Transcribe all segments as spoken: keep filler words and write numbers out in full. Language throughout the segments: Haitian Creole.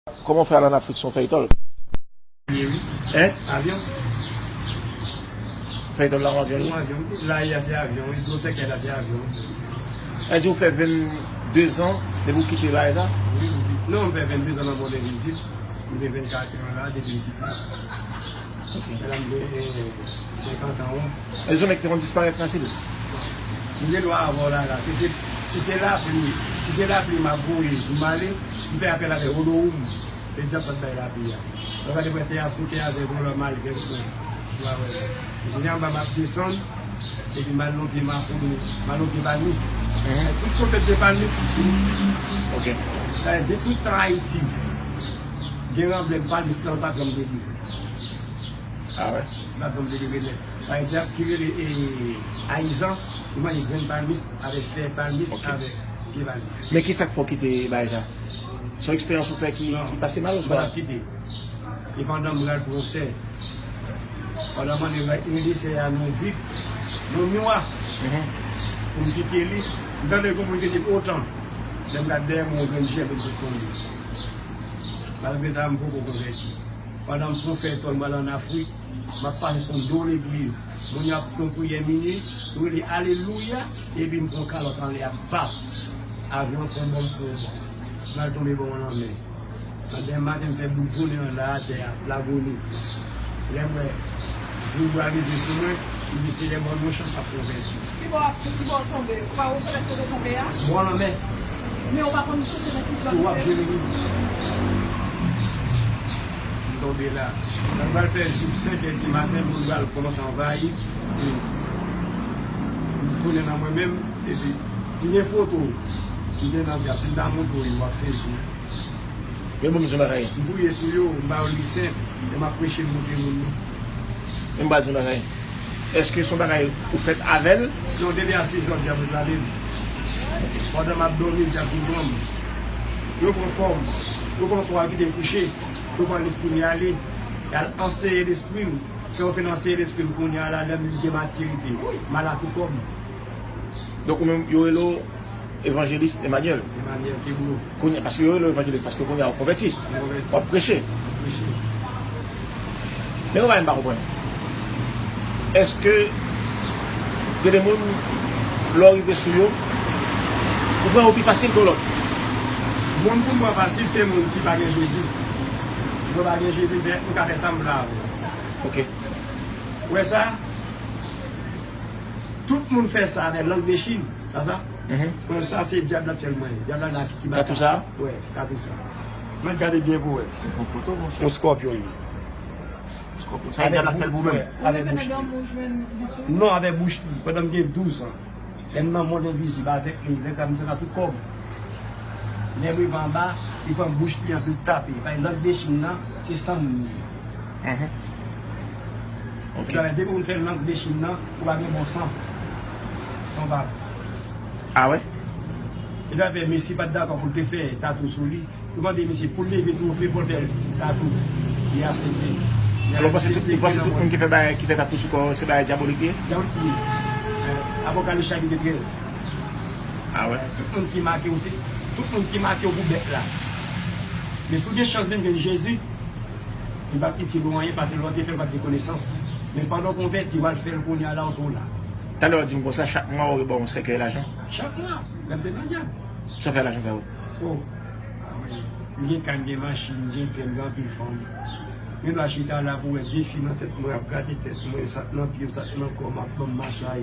Kòman w fè al ann Afrik san w fè etòl? Ye wi. Hein? Avyon. Fè etòl la an avyon? An avyon. La a se avyon, wi. Dlo sèkèy la se avyon. Sa di w fè venndezan depi w kite la, e sa? Wi, wi. Non, m fè venndezan nan Mòn Envizib. M gen vennkat an la depi m kite. Ok. Lè m gen, eh, senkant an, wi. E se yon nèg ki te konn disparèt fasil? M gen dwa avè w la, la. Si se, si se lapli, si se lapli m ap voye pou m ale, m fè apèl avè Olowoum. E dyab sa t bay lapli a. Lè w gade prèfè a sou tè avèk yon lòt malfè, ou wè. E se anba m ap desann, epi m al nan pye makodo, m al nan pye palmis. Mhm. Tout kote de palmis, mistik. Ok. Eh, de tout tan Ayiti, gen ranblè palmis lan pa janm delivre. Ah wè? Li pa janm delivre nèt. Pa egzanp, ki rele, eh, Ayizan, li manje grenn palmis avèk fèy palmis, ok, avèk pye palmis. Men ki sa k fè w kite bagay sa? Se yon eksperyans ou fè ki, non, ki pase mal oswa? M pa t ap kite. E pandan m pral pran sè, pandan m ale rele sè a nan vip, nan miwa, mhm, pou m kite li, m tande yon moun ki di, "Otan." Lè m gade dèyè mwen, yon grenn jèn, m sot tonbe. Malgre sa, m poko konvèti. Pandan m fè yon fè etòl, m al ann Afrik, m ap pase sou do legliz. Moun yo ap fè yon priyè minui, yo rele alelouya, epi m pran kalòt anlè ap bat. Avyon fè yon bò, m fè yon bò. M al tonbe bò lanmè. Nan demen maten, m fè bout jounen an la atè a, lagoni. Lè m wè jou a rive sou mwen, m di, "Senyè, ban m yon chans, m ap konvèti." Ki bò w ap, ki bò w tonbe? Ou pa rekonèt kote w tonbe a? Bò lanmè. Men ou pa konn chèche nan ki zòn. Si w ap jere li. M tonbe la. Lè m pral fè jou senk è di maten, moun pral kòmanse anvayi. E m tounen nan mwen menm, epi m gen foto. M gen nan dyab. Si m ta montre w, w ap sezi. Men bon, m di yon bagay. M priye sou yo, m ba yo lis senp, e m ap preche, m montre moun yo. Men m ba di yon bagay. Èske se yon bagay ou fèt avè l? Non, depi a sezi an, dyab la lale m. Pandan m ap dòmi, dyab vin pran m. Yo pran kò m. Yo pran kò a kite m kouche. Yo pran lespri m y ale. Y al anseye lespri m. Kan yo fin anseye lespri m, kounye a la, lè m gen matirite, m al a tout kò m. Donk, ou menm, yo rele w Evanjelis Emmanuel. Emmanuel Keblo. Kounye, paske yo rele w evanjelis, paske kounye a ou konvèti. Mwen konvèti. W ap preche. M ap preche. Men yon bagay m pa konprann. Èske gen de moun, lè w rive sou yo, ou pran yo pi fasil ke lòt? Moun pou m pran fasil, se moun ki pa gen Jezi. Mwen pa gen Jezi, m fè, m ka fè sa m vle avè l. Ok. Ou wè sa? Tout moun fè sa avè lang de Chin, pa sa? Mhm. Bon, sa se dyab la fè l mwen. Dyab la la ki, ki ba tatou sa? Wè, tatou sa. Mwen gade byen pou wè. Yon foto, monchè. Yon skòpyon, wi. Skòpyon. Sa e dyab la fè l pou mwen? Wè, avèk bouch li. Non, avèk bouch li. Pandan m gen douz an. Lè m nan mond envizib avèk li, lè sa m santi tout kò m. Lè m rive anba, li pran bouch li anpi l tape. Paske lang de Chin nan, se san moun li ye. Mhm. Ok. Sa vle di, depi moun fè lang de Chin nan, ou pa gen bon san. San pa bon. Ah wè? E sa fè mesye pa t dakò pou l te fè tatou sou li. Yo mande misye pou l leve twofe, fò l fè tatou. Li aksepte. Alò, ou panse, ou panse tout moun ki fè bagay, ki fè tatou sou kò yo, se bagay dyabolik li ye? Dyabolik li ye. Apokalips chapit trèz. Ah wè? Tout moun ki make w, se tout moun ki make w pou bèt la. Men si w gen chans menm jwenn Jezi, li p ap itil ou anyen, paske lè w te fè l, ou pa t gen konesans. Men pandan w konvèti, w al fè l kounye a la, ou tou la. Talè w di m konsa, chak mwa ou ba w yon sèkèy lajan? Chak mwa, lè m te nan dyab. Sa fè lajan sa yo? Oh, ah wi. M gen kay, m gen machin, m gen tè, m gen anpil fanm. Gen dwa chita la pou wè de fi nan tèt mwen ap grate tèt mwen, sa k nan pye m, sa k nan kò m ap ban m masay.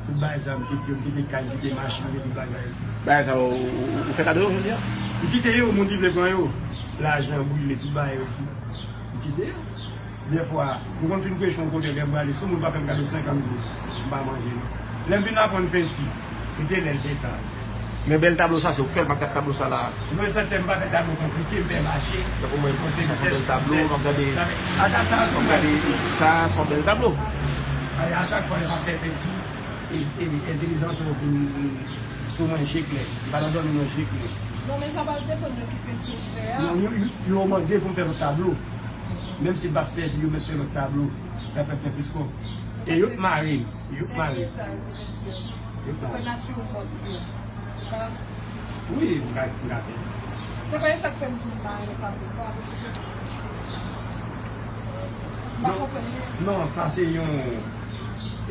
Tout bagay sa, m kite yo, m kite kay, m kite machin, m kite bagay. Bagay sa yo, ou, ou, ou fè kado yo jodi a? M kite yo, moun ki vle pran yo. Lajan brile, tout bagay yo ki, m kite yo. Dèfwa, m konn fin preche yon kote, lè m prale, si yon moun pa fè m kado senkant goud, m pa manje non. Lè m vin aprann penti, li te lè l te ta. Men bèl tablo sa, se ou k fè l, m ap gad tablo sa la. Non, e sa k fè m pa fè tablo konplike, m fè mache. Tankou mwen, sa se yon bèl tablo, m ap gade, m ap gade sa, se yon bèl tablo. A chak fwa lè m ap fè penti, e, e, entèlijans yo vin sou mwen je klè. M pa nan dòmi nan je klè. Non, men sa pral depann de ki penti ou fè a. Non, yo, yo, yo mande pou m fè lòt tablo. Menm si m p ap sèvi yo, mèt fè lòt tablo, y ap fè m fè plis kòb. E yo t mare m, yo t mare m. Yo t mare m. Wi, m ka, m ka fè. Se pa sa k fè m di m pa renmen tablo sa, paske m pa Non, konprann li. Non, sa se yon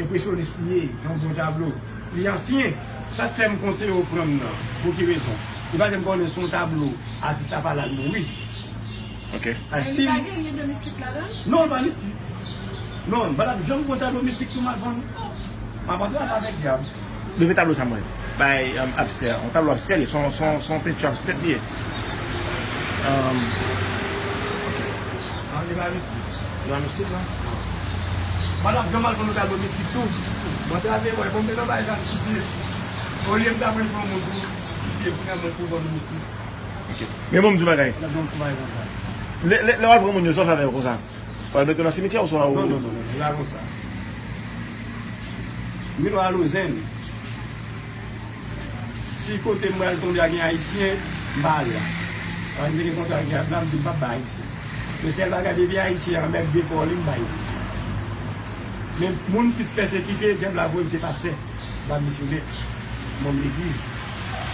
enpresyonis li ye, yon bon tablo. Li ansyen. Sa k fè m konseye w pran m nan? Pou ki rezon? Li pa janm konnen si yon tablo atis la pa la l mouri. Ok. Paske Men si li pa gen ryen de mistik ladan l? Non, li pa mistik. Non, m pa t ap janm pran tablo mistik pou m al vann. M ap antre avèk dyab. Leve tablo sa mwen. Bay um, abstrè. Yon tablo abstrè li. Son, son, son penti abstrè li ye. Um, An, li pa mistik. Yon mistik sa? M pa t ap janm al vann yon tablo mistik tou. Mwen te avè mwen, bon, m te nan bagay sa ki byen. Olye m ta mwen fè yon moun pou ki byen pou mwen pou vann mistik. Ok. Men bon, m di bagay. M ap janm fè bagay konsa. Lè lè- lè w al pran moun yo, sa w fè avè yo konsa? W al mete yo nan simityè oswa ou. Non, non, non, non, li pa konsa. Milo Alozèn, si kote m pral tonbe a gen Ayisyen, m pa al la. An, m te gen kontra ak dyab la, m di m p ap bay Ayisyen. Men sèl bagay depi Ayisyen an mèt de kò li, m bay li. Men moun plis pèsekite, dyab la voye m se pastè. M pa misyonè. Manm legliz.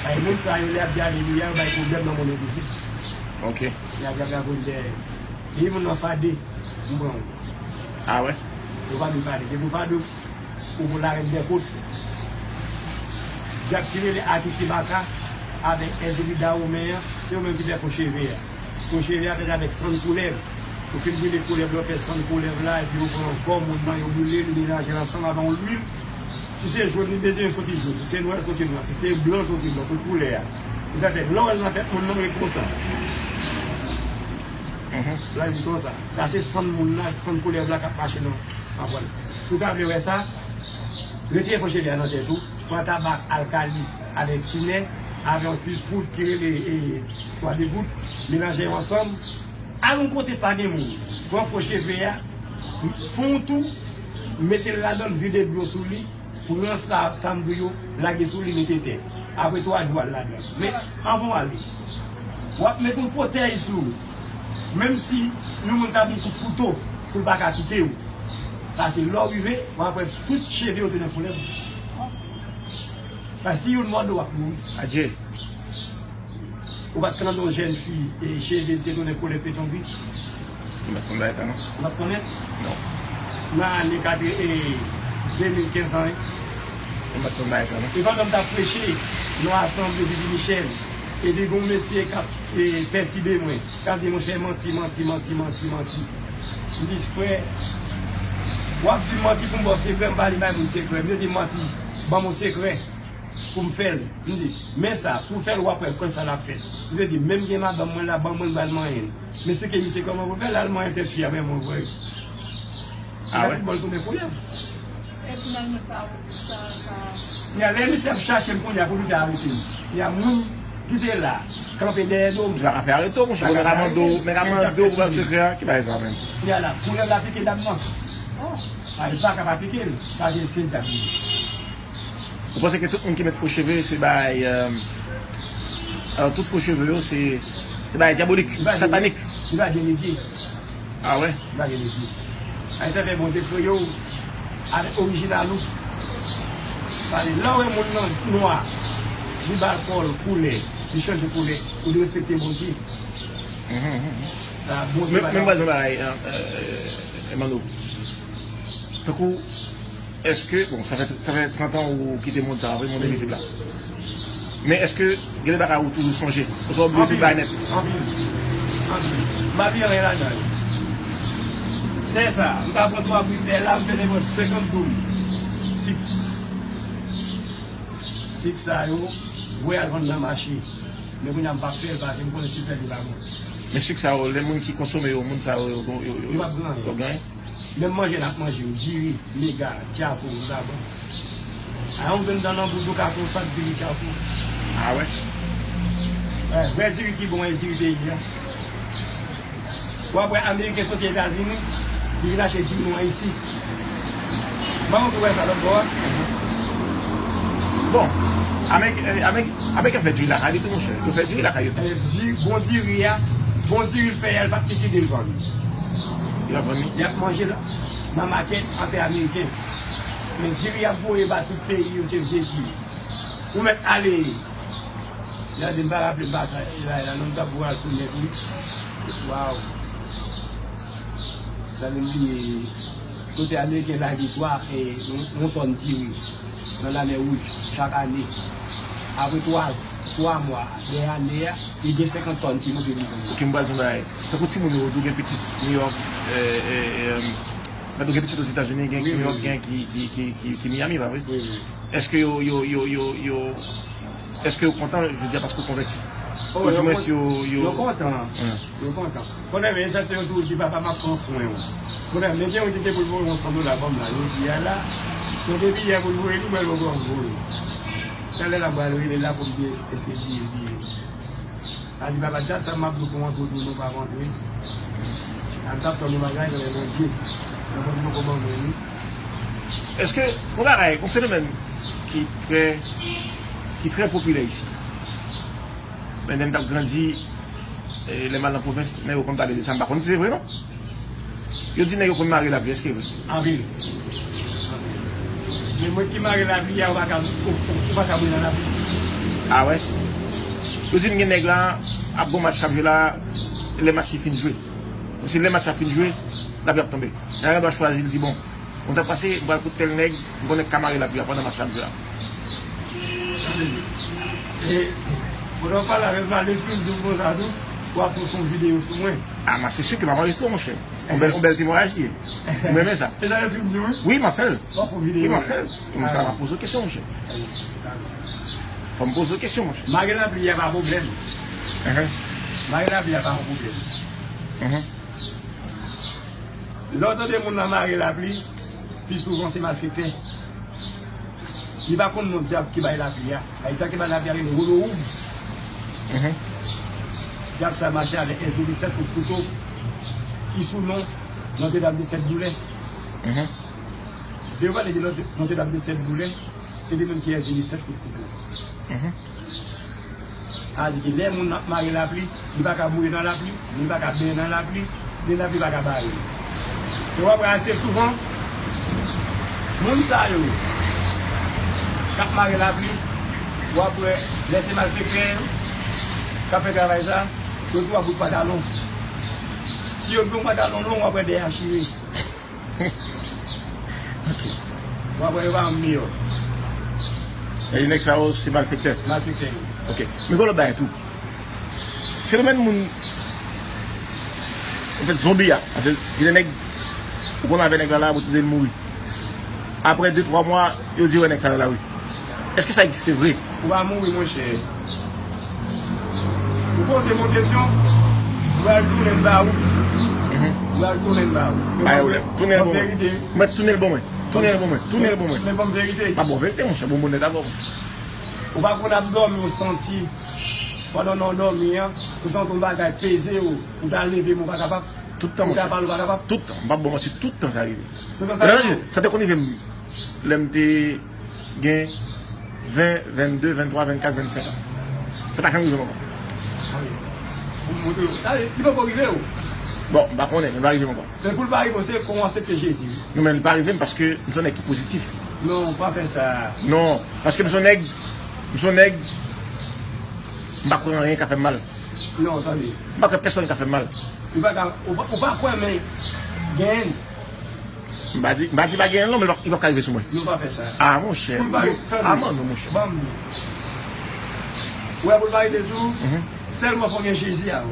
Ay moun sa yo lè y ap di alelouya, yo bay pwoblèm nan mond envizib. Ok. Y ap y ap y ap vin dèyè. Depi moun nan fade, m pran ou. Ah wè? Ou pa vin fade. Depi ou fade, ou pou larèn dèkot. Dyab ki rele Akiki Baka avèk Èzili Dawomen an, se yo menm ki fè fo cheve a. Fo cheve a fèt avèk sann koulèv. Ou fin brile koulèv la, ou fè sann koulèv la, epi ou pran kò moun nan, yo brile l, melanje l ansanm avè yon lwil. Si se jòn li bezwen, soti jòn. Si se nwè, soti nwè. Si se blan, soti blan. Tout koulè a. E sa fè, lè w wè l nan tèt moun nan, li konsa. L al di konsa. Sa se sann moun nan, sann koulèv la k ap mache nan, nan vwal. Si w ta vle wè sa, retire fo cheve a nan tèt ou, pran tabak alkali avèk tinè, avè yon ti poud ki rele e, twa degout, melanje yo ansanm, al yon kote pa gen moun, pran fo cheve a, fè yon tou, mete l ladan l, vide dlo sou li, pran sa, sa m di yo, lage sou li, mete tè. Apre twa jou, al ladan l. Men, anvan w ale, w ap met yon pwotèj sou ou. Menm si yon moun ta vin kout kouto pou l pa ka pike w. Paske lè w rive, w ap wè tout cheve yo te nan koulèv. Paske si youn mòde w, w ap mouri. Adje. Ou pa t tande yon jèn fi e cheve l te tounen koulè Petyonvil? M pa t konn bagay sa non. Ou pa t konnen? Non. Nan ane katre e de mil kenz an, wi. M pa t konn bagay sa non. E pandan m t ap preche nan asanble Vivi Michel, epi gen yon mesye k ap e, pètibe mwen, k ap di monchè manti, manti, manti, manti, manti. M di frè, w ap di m manti pou m ba w sekrè, m pa li bay moun sekrè. M di manti, ban m yon sekrè. Pou m fè l. M di, men sa, si w fè l, w ap wè konn sa l ap fèt. M vle di, menm gen madanm mwen la, ban mwen, m pral manyen l. M esplike misye kòman pou l fè l, l al manyen tèt fi a, men mwen vre. Ah wè? Bon, l tounen koulèv. E finalman, sa, sa, sa. Kounye a, lè misye ap chache m kounye a pou li te arete m. Kounye a, moun ki te la, kanpe dèyè do m. Sa ka fè arete w, monchè. Nèg a mande w, nèg a mande w pou bay sekrè a, ki bagay sa menm? Kounye a la, koulèv la pike dam nan. Oh. A, li pa ka pa pike l, paske se dyab li. Ou panse ke tout moun ki met fo cheve se bay euh, alors tout fo cheve yo se se bay diabolik, satanik. Li pa gen medye. Ah wè? Li pa gen medye. Ay sa fè Bondye kreye w avèk orijinal ou. Pale, lè w wè moun nan nwa, li ba kò l koulè, li chanje koulè, ou dwe respekte Bondye. Mhm, mhm. Sa, Bondye Men pa men ta- mwen di yon bagay, euh, euh, Emmanuel. Tankou, èske, bon, sa fè, sa fè trant an ou kite mond sa, wi, mond mizik la. Men èske gen de bagay ou toujou sonje? Oswa ou bliye tout bagay nèt? Anpil. Anpil. M pa bliye anyen ladan l. Se sa, m ka pran twa prizè la, m fè nenpòt senkant goud. Sik. Sik sa yo, voye al vann nan mache. Men kounye a m p ap fè l paske m konnen si m fè l, li pa bon. Men sik sa yo, lè moun ki konsome yo, moun sa yo, yo, yo, yo, Yo p ap gen anyen. Yo gen anyen. Menm manje n ap manje yo, diri, mega, tchako, vagabon. A yon grenn dan nan bouch ou ka fè yon sak diri tchako. Ah wè? Wè, vrè diri ki bon e diri peyi a. W ap wè Ameriken soti Etazini, li vin achte diri nou an isi. Mwen, ou wè sa lòt bò a? Bon, Amerik, eh, Amerik, Ameriken fè diri lakay yo tou, monchè. Yo fè diri lakay yo tou. Eh, di, bon diri a, bon diri l fè a, l p ap pike de l vann. Yo ap vann li. Y ap manje l nan makèt antre Ameriken. Men diri y ap voye ba tout peyi yo, se vye diri. Ou mèt ale Gade, m pa raple m pasaj la, la, non, m t ap vwal sou nèt, wi. Waw. Gade, m bliye. Kote Ameriken lage twa, e, yon, yon tòn diri nan Lamè Wouj, chak ane. Apre twa, twa mwa, dèyè ane a, li gen senkant tòn ki monte vin kounye a. Ok, m pral di yon bagay. Tankou timoun yo, ou di w gen pitit New York, e, e, e, Gade, gen pitit Ozetazini, gen New York, gen ki, ki, ki, ki, ki Miami, pa vre? Wi, wi. Èske yo, yo, yo, yo, yo, èske yo kontan, jodi a, paske w konvèti? Ou di mwens yo, yo kontan. Yo kontan. Konnen, men, sa te yo tou di, "Papa, m ap pran swen w." Konnen, men gen yon ki te pou l voye yon san dola ban m la, jodi a la, kote biyè pou l voye li, mwen, l poko voye. Talè la, m pral rele la pou m di, èske li, li, A di, "Papa, dat sa m ap di w pou w antre, w di w nou p ap antre. A m t ap tann yon bagay nan men Bondye. Men Bondye poko ban mwen li." Èske yon bagay, yon fenomèn ki trè, ki trè popilè isi. Men lè m t ap grandi, e, lè m al nan pwovens, nèg yo konn pale de sa, m pa konn si se vre non. Yo di nèg yo konn mare lapli, èske vre? Anpil. Men mwen ki mare lapli a, ou pa ka, ou, ou, ou pa ka mouri nan lapli. A wè? Yo di m gen nèg la, ap gon match k ap jwe la, lè match li fin jwe. Kòmsi lè match la fin jwe, lapli ap tonbe. Nèg la gen dwa chwazi, li di, "Bon, konn sa k pase, m pral kot tèl nèg, m konnen k ka mare lapli a pandan match la ap jwe a." E, pandan w pale avè m la, lespri m di m konsa tou, w ap tou fè yon videyo sou mwen. A, m se si ke m ap anrejistre w, monchè. Yon bèl, yon bèl temwayaj li ye. M renmen sa. E sa lespri m di w, wi? Wi, m ap fè l. W ap fè yon videyo. Wi, m ap fè l. Wi, m sa, m ap poze w kesyon, monchè. Fò m poze w kesyon, monchè. Mare lapli a pa pwoblèm. Mare lapli a pa yon pwoblèm. Lè w tande moun nan mare lapli, pi souvan se malfektè. Li pa konn non dyab ki bay lapli a. Ay, dyab ki bay lapli a rele Wolo Woub. Dyab sa mache avèk S D disèt kout kouto, ki sou non Nòtredam disèt boulè. Devan legliz Nòtredam disèt boulè, se li menm ki S D disèt kout kouto. A di ke lè moun ap mare lapli, li pa ka mouri nan lapli, li pa ka benyen nan lapli, ni lapli pa ka bare l. E w ap wè ase souvan, moun sa yo k ap mare lapli, w ap wè lè se malfektè yo k ap fè travay sa, yo tou ap bout pantalon. Si yo gen yon pantalon long, w ap wè dèyè a chire. Ok. W ap wè yo pa yon miyò. E nèg sa yo se malfektè? Malfektè yo. Ok. Men gen lòt bagay tou. Fenomèn moun, anfèt, zonbi a. Paske gen de nèg, ou konn avè nèg la la, ou tande l mouri. Apre de, twa mwa, yo di, "Wè nèg sa nan lari." Èske sa egziste vre? Ou pa mouri, monchè. Ou poze m yon kesyon, m pral tounen l ba ou. M pral tounen l ba ou. Men ban m verite. Mèt tounen l ban mwen. Tounen l ban mwen. Tounen l ban mwen. Men ban m verite. M ap ba w verite, monchè. Bon, bonnèt avè w. Ou pa konn ap dòmi, ou santi, pandan w dòmi an, ou santi yon bagay peze w, ou ta leve, men ou pa kapab. Tout tan, monchè. Ou ta pale, ou pa kapab. Tout tan. M p ap ba w manti, tout tan sa rive. Tout tan sa rive. Sa te konn rive m lè m te gen ven, vennde, venntwa, vennkat, vennsenk an. Sa pa janm rive m ankò. Li poko rive w? Bon, m pa konnen, men li pa rive m ankò. Men pou l pa rive w, se kon w aksepte Jezi, wi. Non, men li pa rive m paske m se yon nèg ki pozitif. Non, pa fè sa. Non, paske m se yon nèg, m se yon nèg, m pa kwè anyen ka fè m mal. Non, tande. M pa kwè pèsonn ka fè m mal. Ou pa ka, ou pa, ou pa kwè, men genyen. M pa di, m pa di pa genyen non, men li p ap, li p ap ka rive sou mwen. Nou pa fè sa. Ah, monchè. Pou l pa rive, tande. Ah, non, non, monchè. Ban m. Ou wè, pou l pa rive sou ou, sèlman fò w gen Jezi avè w.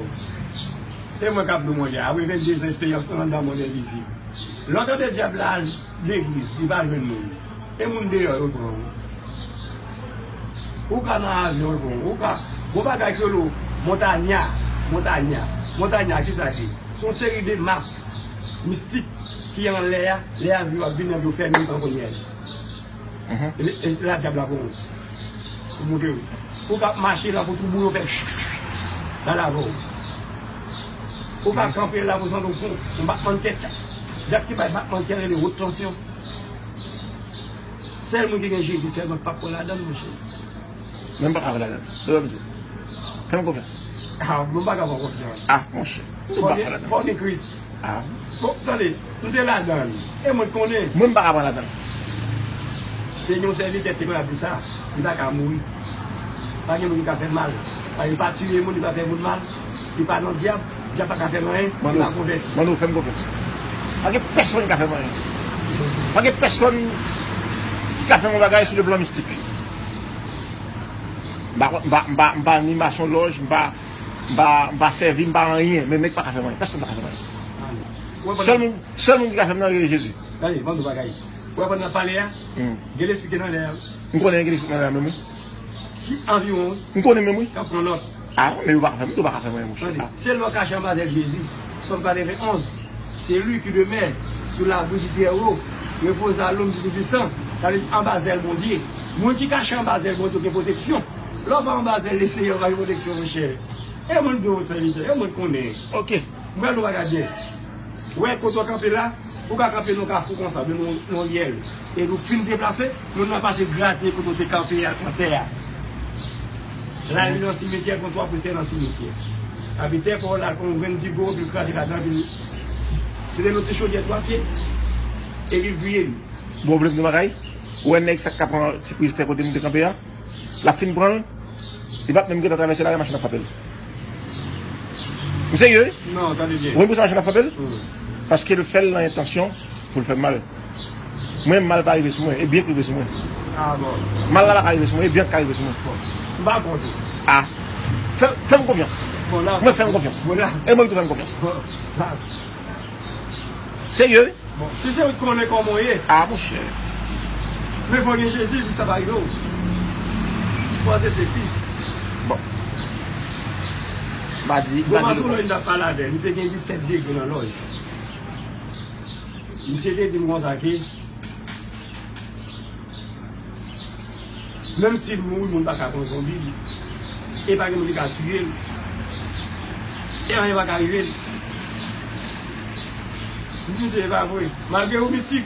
E mwen k ap di w, monchè, apre venndezan esperyans mwen anndan mond envizib. Lè w tande dyab la al legliz, li pa jwenn moun. E moun deyò yo pran ou. Ou ka nan avyon, yo pran ou. Ou ka, gon bagay ki rele w montanya, montanya. Montanya, kisa ki? Se yon seri de mas mistik ki anlè a, lè a vin, w ap vin nan yo fèmen yo tankou myèl. E, e la dyab la pran ou. Pou montre w. Ou ka ap mache la pou twoubo yo fè l al avè w. Ou ka kanpe la pou santi w pran yon batman kè, tchak. Dyab ki bay batman kè rele wot tansyon. Sèl moun ki gen Jezi sèlman k p ap pran ladan l, monchè. Mwen m pa ka pran ladan l. Dòmi di. Fè m konfyans. Ah, mwen m pa ka pran konfyans. Ah, monchè. Mwen m pa ka pran ladan l. Fò w gen Kris. Ah. Bon, tande, m te ladan l. E mwen konnen. Mwen m pa ka pran ladan l. Te gen yon sèvitè te konn ap di sa, li pa ka mouri. Pa gen moun ki ka fè mal. Paske li pa tiye moun, li pa fè moun mal, li pa nan dyab, dyab pa ka fè l anyen, li pa konvèti. Manno, fè m konfyans. Pa gen pèsonn ki ka fè m anyen. Pa gen pèsonn ki ka fè m yon bagay sou le plan mistik. M pa, m pa, m pa, m pa ni masonlòj, m pa, m pa, m pa sèvi, m pa anyen, men nèg pa ka fè m anyen. Pèsonn pa ka fè m anyen. Sèl moun, sèl moun ki ka fè m nan rele Jezi. Tande, ban m yon bagay. Ou wè pandan n ap pale a, gen lespri ki nan lè a, wi. M konnen gen lespri nan lè a menm, wi. Ki anviwon, wi. M konnen menm, wi. K ap pran nòt. A, men yo pa ka fè m, yo pa ka fè m anyen, monchè. Tande, se lè w kache anba zèl Jezi. Sòm katrevenn onz. C'est lui qui demeure sous l'abri du Très-Haut repose à l'ombre du Tout-Puissant. Sa vle di anba zèl Bondye. Moun ki kache anba zèl Bondye gen pwoteksyon. Lè w pa anba zèl Lesenyè, ou pa gen pwoteksyon, monchè. E mwen di w, sèvitè, e mwen konnen. Oke. M pral nou bagay byen. Ou wè kote w kanpe la, ou ka kanpe nan kafou konsa, men nan, nan yon ryèl. E nou fin deplase, moun nan pase grate kote w te kanpe a, atè a. La, li nan simetyè, gen twa poutè nan simetyè. Epi tè pa w la, kon yon grenn digo, epi l kraze ladan, epi l mete nan ti chodyè twa pye, epi l griye l. Bon, w vle m di w bagay? Ou wè nèg sa k ka pran ti priz tè kote m te kanpe a? L ap fin pran l, li p ap menm gentan travèse lari, machin ap frape l. M serye, wi. Non, tande byen. Ou konn pou sa machin ap frape l? Paske l fè l nan entansyon pou l fè m mal. Mwen, mal pa rive sou mwen, e byen k rive sou mwen. A bon. Mal la pa ka rive sou mwen, e byen k ka rive sou mwen. Bon. M pa kont ou. A. Fè, fè m konfyans. Bon, la. Mwen fè m konfyans. Bon, la. E mwen tou fè m konfyans. Bon, la. Serye, wi. Bon, si se ou ki konnen kòman w ye. A, monchè. Men fò gen Jezi pou sa pa rive w. Fò se te Kris. Bon. M pa di, m pa di. Bon, masonlòj m t ap pale avè l, misye gen disèt degre nan lòj. Misye te di m konsa ke, menm si l mouri, moun pa ka pran zonbi li. E pa gen moun ki ka tiye l. E anyen pa ka rive l. M di misye, e pa vre. Malgre ou mistik,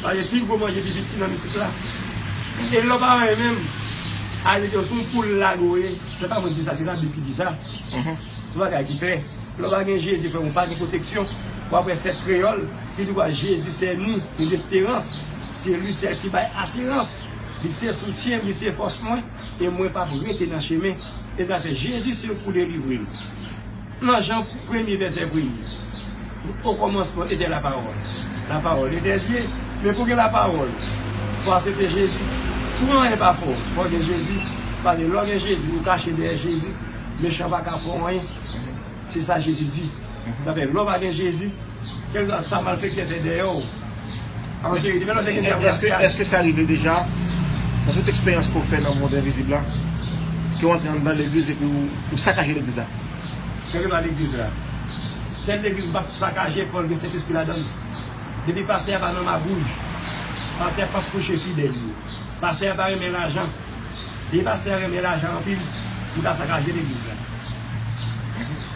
paske pi gwo manje pi piti nan mistik la. E lè w pa anyen menm, a di ke sou yon poul lage w ye. Se pa mwen ki di sa, se Labib ki di sa. Se yon bagay ki fè. Lè w pa gen Jezi, frè m, ou pa gen pwoteksyon. W ap wè sèt kreyòl ki di w a Jezi sè ni de lesperans. Se li sèl ki bay asirans. Li se soutyen m, li se fòs mwen, e mwen p ap rete nan chemen. E sa fè Jezi se l pou delivre m. Nan Jan premye vèsè premye, au commencement était la parole. La parole était Dieu. Men pou gen la parole, fò aksepte Jezi. Pou anyen pa fè w, fò gen Jezi. Paske lè w gen Jezi, ou kache dèyè Jezi, mechan pa ka fè w anyen. Se sa Jezi di. Sa fè, lè w pa gen Jezi, kèlkeswa sa malfektè fè dèyè w, an verite, menm lè w te gen dyab nan sèy a. Èske, èske sa rive deja, nan tout eksperyans ke w fè nan mond envizib la, ke w antre anndan legliz epi w, w sakaje legliz la? Kèlkeswa legliz la. Sèl legliz m p ap sakaje, fò l gen Sentespri ladan l. Depi pastè a pa nan magouj, pastè a p ap kouche fidèl yo. Pastè a pa renmen lajan. Depi pastè a renmen lajan anpil, m ka sakaje legliz la.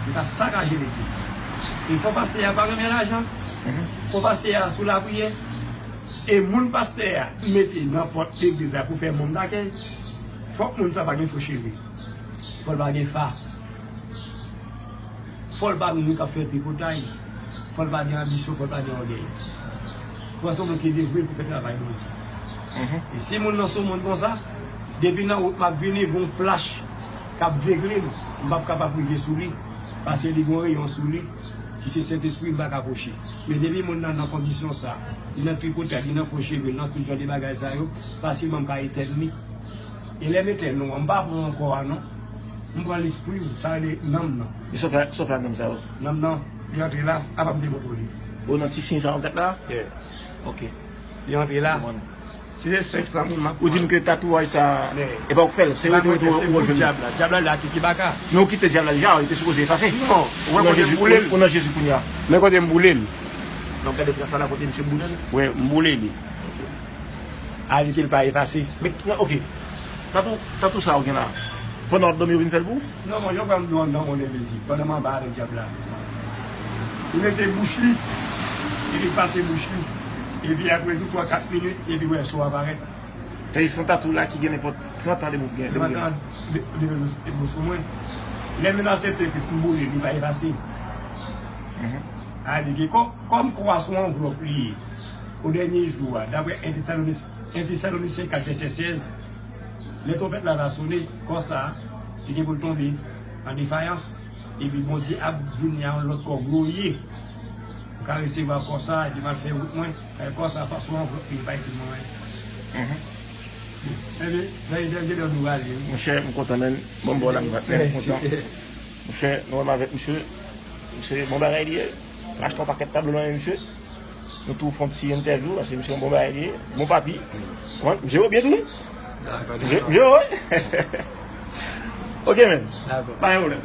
M ka sakaje legliz la. E fò pastè a pa renmen lajan. Fò pastè a sou lapriyè. E moun pastè a mete nan pòt legliz la pou fè moun dakèy, fòk moun sa pa gen fo cheve. Fò l pa gen fa. Fò l pa moun k ap fè tripotay. Fò l pa gen anbisyon, fò l pa gen ògèy. Fò l se yon moun ki devwe pou fè travay Bondye. E si moun nan se yon moun konsa, depi nan wout m ap vini, gon flach k ap vegle m, m p ap kapab rive sou li, paske li gon reyon sou li, ki se Sentespri, m pa ka pwoche. Men depi moun nan nan kondisyon sa, li nan tripotay, li nan fo cheve, li nan tout jan de bagay sa yo, fasilman m ka etèn li. E lè m etèn ou an, m pa pran kò a non. M pran lespri w, sa rele nanm nan. E sa w fè, sa w fè ak nanm sa yo? Nanm nan, li antre la, apa m te montre w li? Ou nan ti siy sa w ap fè la? Yeah. Ok. Li antre la. Konprann. Si se senk san moun m ap pran. Ou di m ke tatouaj sa, e pa ou k fè l, se yo te, se yo te, se pou dyab la. Dyab la, li la kikibaka. Men ou kite dyab la deja, li te sipoze efase. Non, ou wè kote m boule l. Ou nan Jezi kounye a. Men kote m boule l. Donk, gade tras la, kote misye boule l. Wi, m boule li. Ok. Avi ke l pa efase. Men, ok. Tatou, tatou sa ou gen la, pandan w ap dòmi, yo vin fè l pou ou? Non, mwen, yo pran m nan, nan mond envizib, pandan m anba avèk dyab la. Li mete bouch li, epi li pase bouch li. Epi apre tou twa, kat minit, epi w wè so a parèt. Sa se yon tatou la ki gen nenpòt trant an depi w gen, depi w gen. Trant an de, depi w sou mwen. Lè m vin aksepte Kris, m boule, li pa efase. Mhm. A di ke kò, kòm kwa sou anvlòp li ye, o dènye jou a, daprè en Tesalonis-, en Tesalonisyen kat vèsè sèz, Lè twonpèt la va sone, kò sa a, li gen pou l tonbe an defayans, epi Bondye ap vini a yon lòt kò glorye. M ka resevwa kò sa a, epi m al fè wout mwen, kò sa a pa sou anvlòp li, li pa itil mwen anyen. Ebyen, zanmi, dènye lè nou rale, wi. Monchè, m kontan, menn. Bon, bon, la, m kontan. Monchè, nou menm avèk misye, se bon bagay li ye. M achte yon pakèt tablo nan men misye. Nou tou fè yon ti entèvyou, paske misye yon bon bagay li ye. Bon papi. Wi, misye yo byen tou, wi. Misye, misye yo, wi. Ok, menn. Pa gen pwoblèm.